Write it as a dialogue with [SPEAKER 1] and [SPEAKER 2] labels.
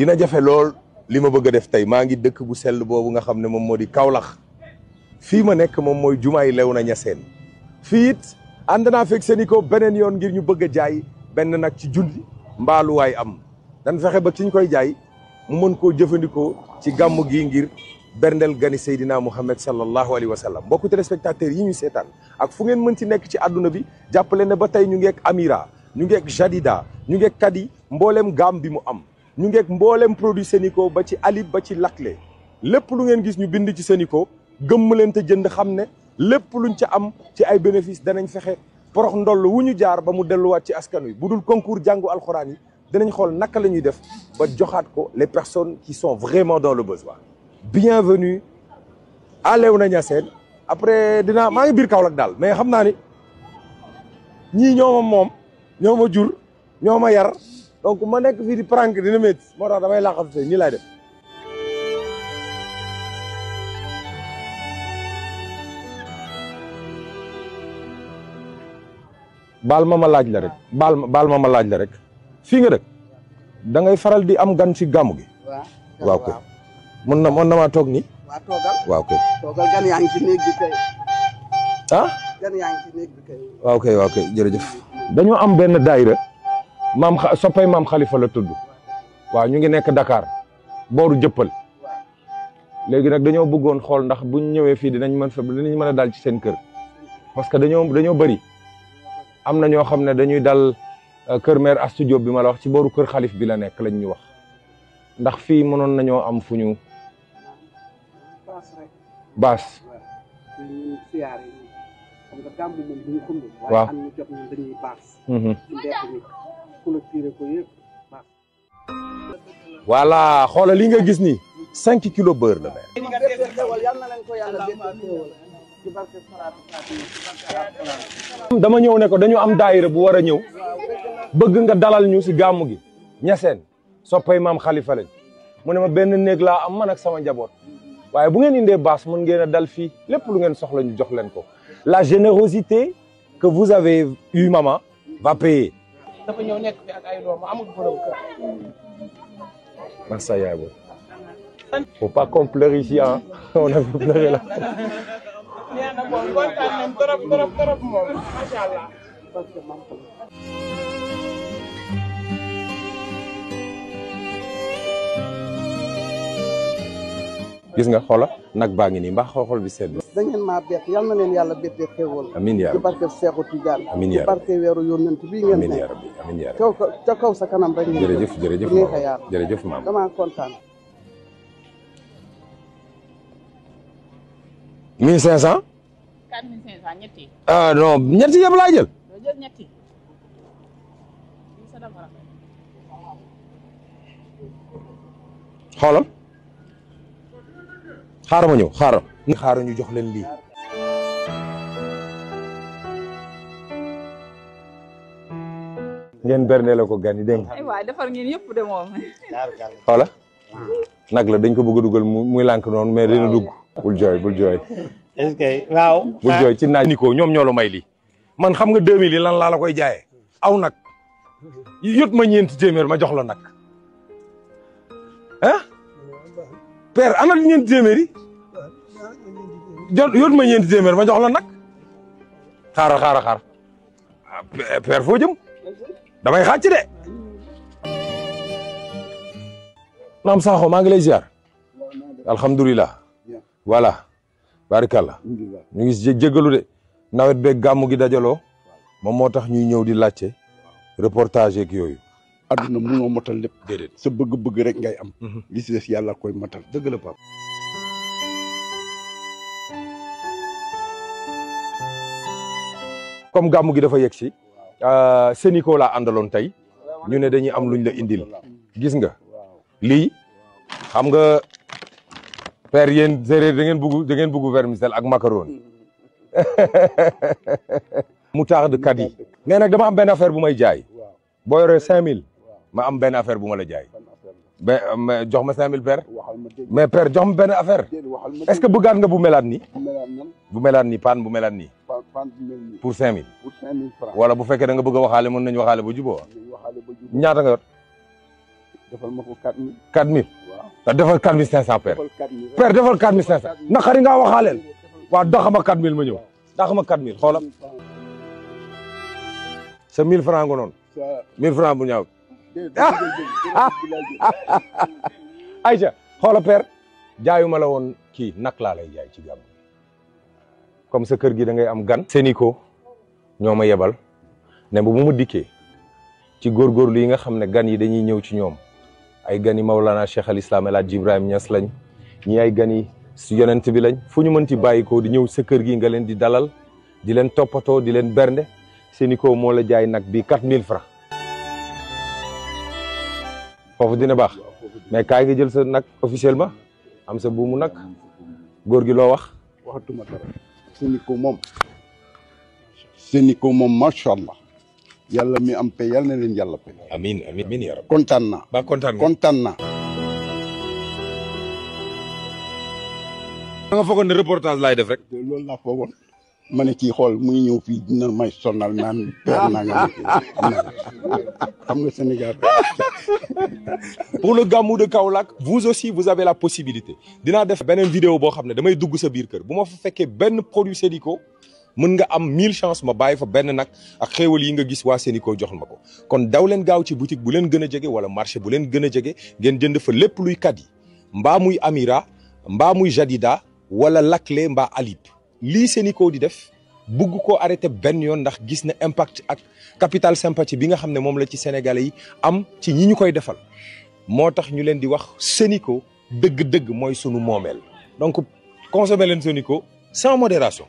[SPEAKER 1] dina jafe lool li ma bëgg a def tey maa ngi dëkk bu sell boobu nga xam ne moom moo di Kaolack fii ma nekk moom mooy jumaay Léona Niassène fii it ànd naa fekk Sénico beneen yoon ngir ñu bëgg a jaay benn nag ci junni mbaaluwaay am dan fexe ba ki ñu koy jaay mu mën koo jëfandikoo ci gàmmu gi ngir berndel gani Seydina Mouhamed sallallahu alayhi wa sallam mbokku téléspectateurs yi ñu seetaan ak fu ngeen mën ci nekk ci àdduna bi jàppale ne ba tey ñu ngeek Amira ñu ngeek Jadida ñu ngeek Kadi mboolem gaam bi mu am ñu ngeek mboolem produit Sénico ba ci Alib ba ci Laclé lépp lu ngeen gis ñu bind ci Sénico gëmm leen te jënd xam ne lépp luñ ca am ci ay bénéfice danañ fexe porox ndoll wu ñu jaar ba mu delluwaat ci askan wi bu dul concours jàngu alxuraan yi dinañ xool naka la ñuy def ba joxaat ko les personnes qui sont vraiment dans le besoin. Bienvenue à Léona Niassène après maa ngi biir Kaolack daal mais xam naa ni ñii ñoo ma moom ñoo ma jur ñoo ma yar donc ma nekk fii di prank dina métti moo tax damay laqatu tey nii laay def. baal ma laaj la rek baal ma laaj la rek fii nga dëkk da ngay faral di am gan ci gàmmu gi. waaw kay mën na maa toog nii.
[SPEAKER 2] waaw toogal.
[SPEAKER 1] waaw kay.
[SPEAKER 2] toogal gan yaa ngi ci néeg bi kay.
[SPEAKER 1] ah.
[SPEAKER 2] gan yaa ngi ci néeg bi kay.
[SPEAKER 1] waaw kay jërëjëf. dañoo am benn daayira soppay maam Khalifa la tudd. waaw ñu ngi nekk Dakar booru jëppal. léegi nag dañoo bëggoon xool ndax buñ ñëwee fii dinañ mën a dal ci seen kër. parce que dañoo bëri. am na ñoo xam ne dañuy dal kër mère Astou Diop bi ma la wax ci booru kër xalif bi la nekk lañ ñu wax ndax fii mënoon nañoo am fu ñu baas waaw voilà xoolal li nga gis ni 5 kilos beurre la dama ñëw ne ko dañu am daayira bu war a ñëw bëgg nga dalal ñu si gàmmu gi Niassène soppay maam Khalifa lañ mu ne ma benn néeg laa am man ak sama njaboot waaye bu ngeen indee baas mën ngeen a dal fii lépp lu ngeen soxla ñu jox leen ko la générosité que vous avez eu maman va payer.
[SPEAKER 2] dafa ñëw nekk fi ak ay doom amul borom kër.
[SPEAKER 1] Massa yaay boobu. Faut pas qu'on pleure ici hein on a vu pleurer là.
[SPEAKER 2] nee na moom kontaan nañ trop moom macha allah.
[SPEAKER 1] gis nga xoola nag baa ngi nii mbaa xol bi sedd.
[SPEAKER 2] da ngeen maa bett yal na leen yàlla bettee xéewal.
[SPEAKER 1] amiin yaa rabbi
[SPEAKER 2] ci barke Seexu Tijaan.
[SPEAKER 1] amiin yaa rabbi
[SPEAKER 2] ci barke weeru yónnent bii ngeen
[SPEAKER 1] amiin
[SPEAKER 2] ne.
[SPEAKER 1] yaa rabbi amiin yaa rabbi.
[SPEAKER 2] ca kaw sa kanam rek.
[SPEAKER 1] jërëjëf maam jërëjëf maam.
[SPEAKER 2] damaa kontaan.
[SPEAKER 1] 1500.
[SPEAKER 3] 4500 ñetti.
[SPEAKER 1] ah non ñetti yëpp laa jël.
[SPEAKER 3] doo jël ñetti.
[SPEAKER 1] xoolal xaaral ma ñëw xaaral ñu jox leen lii. ngeen berne la ko gan yi dégg nga.
[SPEAKER 3] ay waay defar ngeen yëpp de moom.
[SPEAKER 1] xoola nag la dañ ko bëgg a dugal muy lànk noonu mais dina dugg. bul jooy.
[SPEAKER 4] est-ce que waaw.
[SPEAKER 1] bul jooy ci naaj. Nico ñoom ñoo la may lii man xam nga 2000 yi lan laa la koy jaayee aw nag yot ma ñeenti téeméer ma jox la nag ah père ana ñeenti téeméer yi yot ma ñeenti téeméer ma jox la nag xaaral père foo jëm damay xàcc de. maam Sakho maa ngi lay ziar alhamdulilah voilà barikallah ñu ngi jégalu de nawet beeg gàmmu gi dajaloo moom moo tax ñuy ñëw di laajte reportage yeeg yooyu.
[SPEAKER 5] adduna mënoo motal lépp.
[SPEAKER 1] déedéet
[SPEAKER 5] sa bëgg-bëgg rek ngay am. li si des yàlla koy motal.
[SPEAKER 1] dëgg la Pape. comme gàmmu gi dafa yegg si Sénico laa àndaloon tey ñu ne dañuy am luñ la indil gis nga lii xam nga père yéen séeréer da ngeen bugg vermicelle ak macaroni moutarde Kadi mais nag dama am benn affaire bu may jaay boo yoree 5000 ma am benn affaire bu ma la jaay jox ma 5000 père mais père jox ma benn affaire est-ce que bëggaat nga bu melaat nii paan bu melaat nii pour 5000 wala bu fekkee da nga bëgg a waxaale mën nañu waxaale ba juboo ñaata nga yor
[SPEAKER 5] defal ma ko 4000.
[SPEAKER 1] 4000.
[SPEAKER 5] waaw
[SPEAKER 1] defal 4500 père.
[SPEAKER 5] defal 4000 rek.
[SPEAKER 1] père defal 4500. naqari ngaa waxaaleel. waaw daxama 4000 ma ñëw. daxama 4000 xoolal. sa 1000 francs nga noonu.
[SPEAKER 5] sa
[SPEAKER 1] 1000 francs bu ñaaw.
[SPEAKER 5] déedéet
[SPEAKER 1] Aïcha xoola père jaayuma la woon kii nag laa lay jaay ci gàmm comme sa kër gi da ngay am gan Sénico ñoo ma yebal ne bu ma dikkee ci góorgóorlu yi nga xam ne gan yi dañuy ñëw ci ñoom ay gan yi Maulana Cheikh al Islam El Hadj Ibrahima Niass lañ ñi ay gan yi su yonent bi lañ fu ñu mënti bàyyi ko di ñëw sa kër gi nga leen di dalal di leen toppatoo di leen bernde Sénico moo la jaay nag bi 4000 francs foofu dina baax mais kaay nga jël sa nag officiellement am sa buumu nag góor gi loo wax.
[SPEAKER 5] waxatuma dara. Sénico moom macha allah yàlla mi am pe yàlla na leen yàlla pe.
[SPEAKER 1] amiin amiin ya rabbi.
[SPEAKER 5] kontaan naa.
[SPEAKER 1] ba kontaan nga
[SPEAKER 5] kontaan naa.
[SPEAKER 1] da nga foogoon ne reportage laay def rek.
[SPEAKER 5] loolu laa foogoon. ma ne kii xool mu ngi ñëw fii dina may sonal naan père naa nga xam nga Sénégal.
[SPEAKER 1] Pour le Gamou de Kaolack vous aussi vous avez la possibilité dinaa def beneen vidéo boo xam ne damay dugg sa biir kër bu ma fa fekkee benn produit Sénico mën nga am 1000 chance ma bàyyi fa benn nag ak xéewal yi nga gis waa Sénico jox ma ko kon daw leen gaaw ci boutique bu leen gën a jege wala marché bu leen gën a jege ngeen jënd fa lépp luy kadi mbaa muy Amira mbaa muy Jadida wala Laclé mbaa Alib lii Sénico di def bugg koo arrêté benn yoon ndax gis na impact ak capital sympathie bi nga xam ne moom la ci Sénégalais yi am ci ñi ñu koy defal moo tax ñu leen di wax Sénico dëgg-dëgg mooy sunu moomeel donc consommer leen Sénico sans modération.